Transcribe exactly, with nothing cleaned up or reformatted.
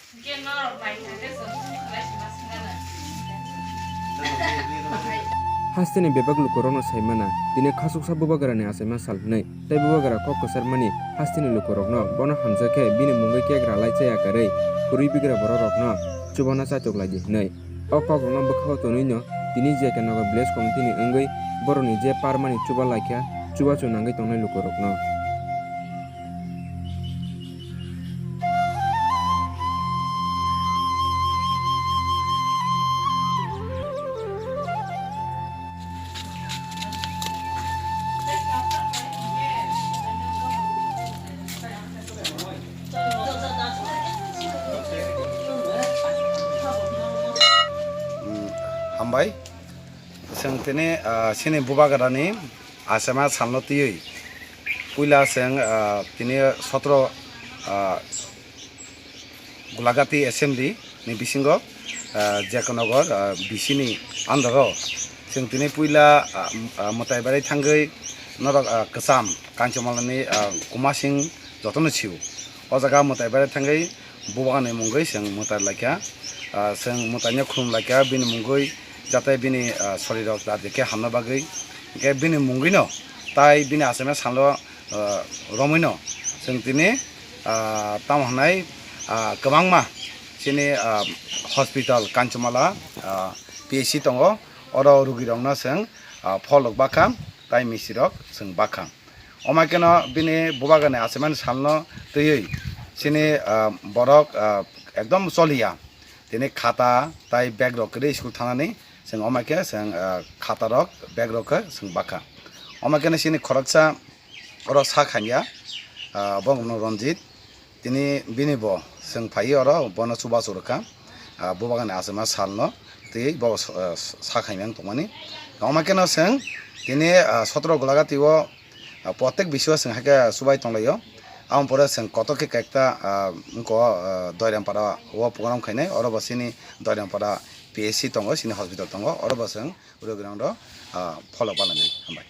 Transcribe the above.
Hasteni bebak lukurokno saimana, tini khasuksa bubagrani achaima sal hwnwi, tei bubagra kok kwcharmani hasteni lukurokno bono hamjak khe bini mungwi kek ralai chaya karwi kwrwi bigra bororokno chubana chaitok lai di hwnwi. O kokrokno bwkhao tonwino tini J K Nagar Village Committee ni wngwi borokni je parmani chuba laikha, chubachu nangwi tongnai lukurokno. Hmm, hambai. Chwng tini, ah, chini bubagrani achaima salno twiwi puila chwng, ah, tini sotro, ah, Gulagati Assembly ni bisingo, ah, J K Nagar, ah, B C ni under o chwng tini puila, ah, ah, mwtai bai thangwi norok, ah, kwcham Kanchomala ni, ah, Kumasing jotono sio. O jaga mwtai bai thangwi bubagrani mungwi chwng mwtai laikha, ah, chwng mwtaino khulum laikha, bini mungwi jate bini, ah, sorirok jate khe hamna bagwi, hwnkhe bini mungwino tai bini achaima salno, ah, romwino chwng tini, ah, tamo hwnai, ah, kwbangma chini, ah, hospital Kanchomala, ah, P H C tongo, oro rugirokno chwng, ah, pholok bakha tai misirok chwng bakha. Omaikeno bini bubagrani achaimani salno twiwi chini, ah, borok, ah, ekdom choliya. Tini khata tai bag rok kwrwi school thanani chwng omaikhe chwng, ah, khata rok bag rok khe chwng bakha. Omaikeno chini khoroksa oro sak hamya, ah, bo wngkha Ranjit. Tini bini bo chwng phaiwi oro bono chubachu rwkha, ah, bubagrani achaima salno twiwi bo, ah, sak hamya wng tongmani. Omaikeno chwng tini, ah, sotro Gulagati o, ah, protek bisio chwng hai khe chubai tonglaio. Aboni pore chwng kotor khe kekta, ah, wngkha, ah, Doirampara o program khainai, oro bo chini Doirampara P H C tongo, chini hospital tongo, oro bo chwng rogirokno, ah, follow balainai. Hambai.